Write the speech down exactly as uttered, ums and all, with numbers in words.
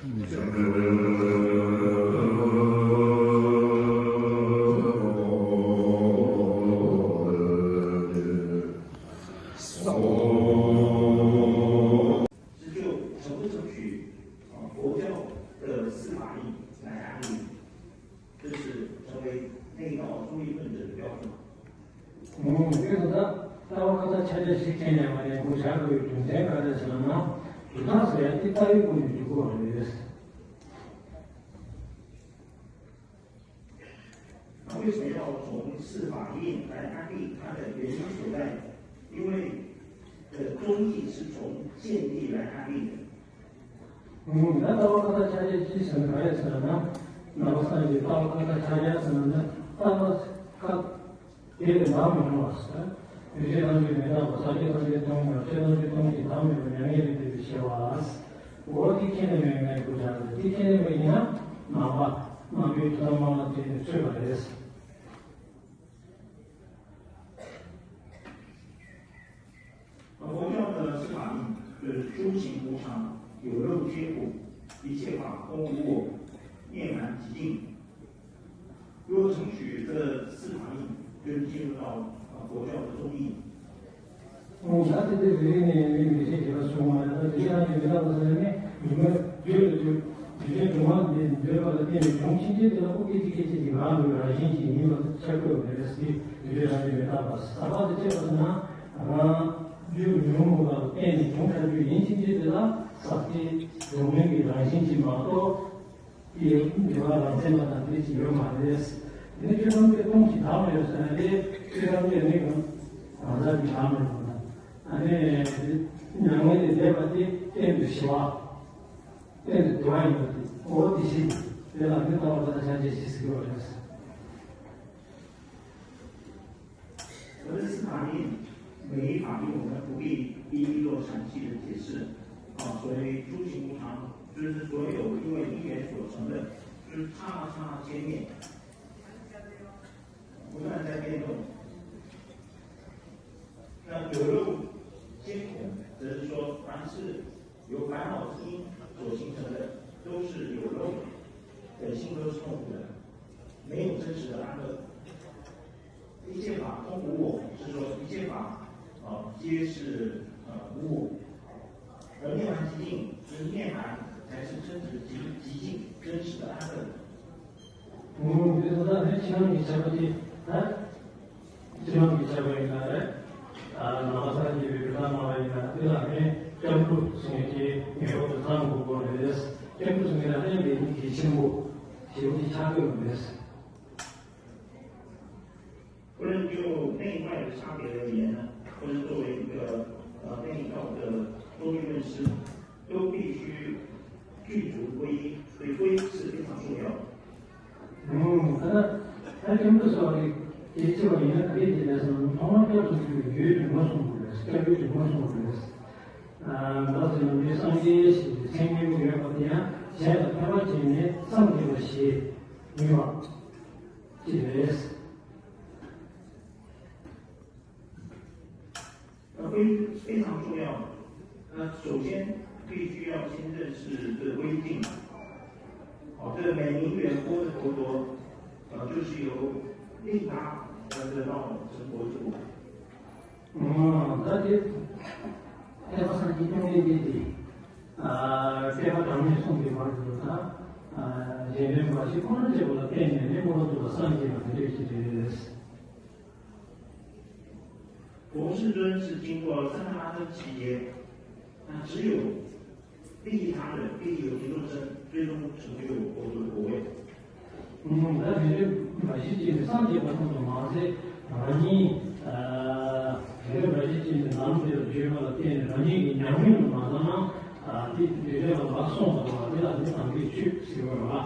这就成不成取啊佛教的四法印来安立，这是成为内道中立论者的标准。 ཨོ། དེ་ཚོ་ད་ལྟ་བ་ཁ་ཚ་ཆ་ཆ་ཞིག་མཁྱེན་ཡ་མ་རེད། ཁོ་བཞག་དགོས་རྒྱུ་མཚན་ག་རེ་ཟེར་ན། དུས་རྟགས་ཟེར་ཡ་དེ་ལྟ་བའི་སྒོ་ནས་འཇུག་དགོས་རེད། 那为什么要从四法印来安立它的原因所在？因为的宗义是从见地来安立的。 ད་ལྟ་བ་ཁ་ཚ་ཆ་ཆ་ཅི་ཟེར་ན་ག་རེ་ཟེར་ན། ནང་པ་སངས་རྒྱས་ལྟ་བ་ཁ་ཚ་ཆ་ཆ་ཟེར་ན་ལྟ་བ་ཁ། དེ་ལས་འདའ་མི་རུང་བ་ཟེར། རིགས་ཆད་ཐམས་ཅད་མི་རྟག་པ། ས་བཅད་ཐམས་ཅད་སྟོང་པ། ཆོས་ཐམས་ཅད་སྟོང་ཞིང་བདག་མེད་པ། མྱ་ངན་ལས་འདས་པའི་ཤེས་པ། འོ་དེ་མཁྱེན་ནས་མེད་ན་ཡི་གུ་བྱ་རེད། དེ་མཁྱེན་ནས་མེད་ཡིན་ན་ནང་པ་དམངས་པའི་ཐུན་མོང་མ་དེ་ནས་ཚུད་པ་རེད། 佛教的四法印就是诸行无常，有漏皆苦，一切法空无我，涅槃寂静。若承取这四法印，就是进入到啊佛教的宗义。 ད་དེ་དེ་རེ་རེ་ནས་མི་མི་ཤེས་ཀྱི་ལ་སོང་བ་ཡང་ན་དེ་རང་གི་མི་ལ་བ་ཟེར་ནས་ཉི་མ་བརྗོད་ལ་བརྗོད། དུས་ཆེན་དུ་མ་འདི་འདོད་པ་ལ་བརྟེན་ནས་བྱུང་ཕྱིན་ཆད་དེ་ལ་ཨོ་ཀེ་ཅི་ཀེ་ཅི་དེ་ང་ལ་རང་བཞིན་གྱིས་ཡིན་པ་ཆགས་དགོས་པ་རེད་ཟེར། དུས་ཆེན་རང་གི་མི་ལ་བ་ཟེར་བ་དེ་བྱས་པ་ཟེར་ན། རང་རྒྱུ་ཉོན་མོངས་པ་ལ་བརྟེན་ནས་བྱུང་ཐལ་རྒྱུ་ཡིན་ཕྱིན་ཆད་དེ་ལ་ཟག་བཅས་གཟུགས་མེད་ཀྱི་རང་བཞིན་གྱིས་མ་གཏོགས། དེ་འདི་བ་རང་མཚན་པ་དང་དེ་ཅི་ཡོད་མ་རེད། དེ་ནི་ཆོས་ཐམས་ཅད་སྟོང་ཞིང་བདག་མེད་པ་ཟེར་ན་དེ་ཆོས་ཐམས་ཅད་ནི་གང་གང་ཟག་གི་བདག་མེད་པ་དང་། ཨ་ནི་མྱ་ངན་ལས་འདས་པ་དེ་གཏན་དུ་ཞི་བ། གཏན་དུ་བདེ་བ་ཡིན་པ་དེ་འོ་དེ་ཤེས་ཀྱི་དེ་ལ་ནི་ལྟ་བ་ལྟ་ཆ་ཆེ་ཞེས་ཟེར་གྱི་བ་རེད། 我们的四法印，每一法印我们不必一一做详细的解释，啊，所以诸行无常，就是所有因为因缘所成的，就是刹那刹那间灭，不断在变动。那有漏皆苦，则是说凡是由烦恼之因所形成的，都是有漏的，本性都是痛苦的，没有真实的安乐。 一切法空无我，是说一切法，啊，皆是，呃，无我。而涅槃寂静，就是涅槃才是真实极，极静真实的安乐。 ཨོ། དེ་ཚོ་ད་ཕལ་ཆེར་གྱི་ཆ་བ་དེ་ད་ཕྱི་ནང་གི་ཆ་བ་ཡིན་ན་རེད། ནང་པ་སངས་རྒྱས་པའི་བི་ཏ་མ་བ་ཡིན་ན་དེ་ལ་ནི་སྐྱབས་འགྲོ་ཟེར་མཁན་དེ་ངེས་པར་དུ་ཚང་དགོས་པ་རེད། སྐྱབས་འགྲོ་ཟེར་མཁན་ལ་ནི་ལས་ཉིན་གྱི་ཆེན་པོ་ཞེ་པོ་ཅིག་ཆགས་ཀྱི་ཡོད་རེད། 不论就内外的差别而言呢，或是作为一个呃内道的中立论师，都必须具足皈依，所以皈依是非常重要的。ཨོ། ད་ལྟ་སྐྱབས་འགྲོ་ཟེར་བ་དེ་གལ་ཆེ་བ་ཡིན་ན་ག་རེ་ཡིན་ཟེར་ན་ཐོག་མར་སྐྱབས་སུ་འགྲོ་བའི་རྒྱུའི་རིམ་པ་གསུངས་པ་རེད། སྐྱབས་རྒྱུའི་རིམ་པ་གསུངས་པ་རེད། ཨ། ད་ཟེར་ན་མི་སངས་རྒྱས་ཞེས་པའི་མཚན་སྙན་པོ་ཡོད་པ་དེ་ཡང་གཞན་ལ་ཕན་པ་བྱས་ནས་སངས་རྒྱས་པ་ཞེས་མིང་བ་ཅི་རེད། 那非非常重要的。那首先必须要先认识这个规定。好，这个每名缘波罗蜜多，呃，就是由利他而得到成佛之果。 ཨོ། ད་དེ་ཐེག་པ་སངས་རྒྱས་བཅོམ་ལྡན་འདས་ཀྱིས་ཨ་བསྟན་པ་དྲང་ངེས་གསུངས་པའི་བར་དུ་ད་ཨ་གཞན་དོན་འབའ་ཞིག་ཁོ་ན་བྱེད་པ་ལ་བརྟེན་ནས་ནི་མངོན་པར་རྫོགས་པར་སངས་རྒྱས་པ་དེ་འདྲ་ཞིག་རེད། 佛世尊是经过三个阿僧祇劫，那只有利益他人、利益有情众生，最终成就佛陀的果位。 ད་དེ་འདྲའི་འབའ་ཞིག་ཅིག་ནི་སངས་རྒྱས་པ་ཙམ་དུ་མ་ཟད། རང་ཉིད་ཨ་དེ་འདྲའི་འབའ་ཞིག་ཅིག་ནི་ལམ་དེ་ལ་བརྒྱུད་པ་ལ་བརྟེན་ནས་རང་ཉིད་ཀྱི་ཉམས་མྱོང་དུ་མ་བཏང་ན། ཨ་དེ་དེ་འདྲའི་ལ་ལག་སོང་བ་དང་དེ་ལ་ནི་དམ་པའི་ཆོས་ཟེར་བ་རེད།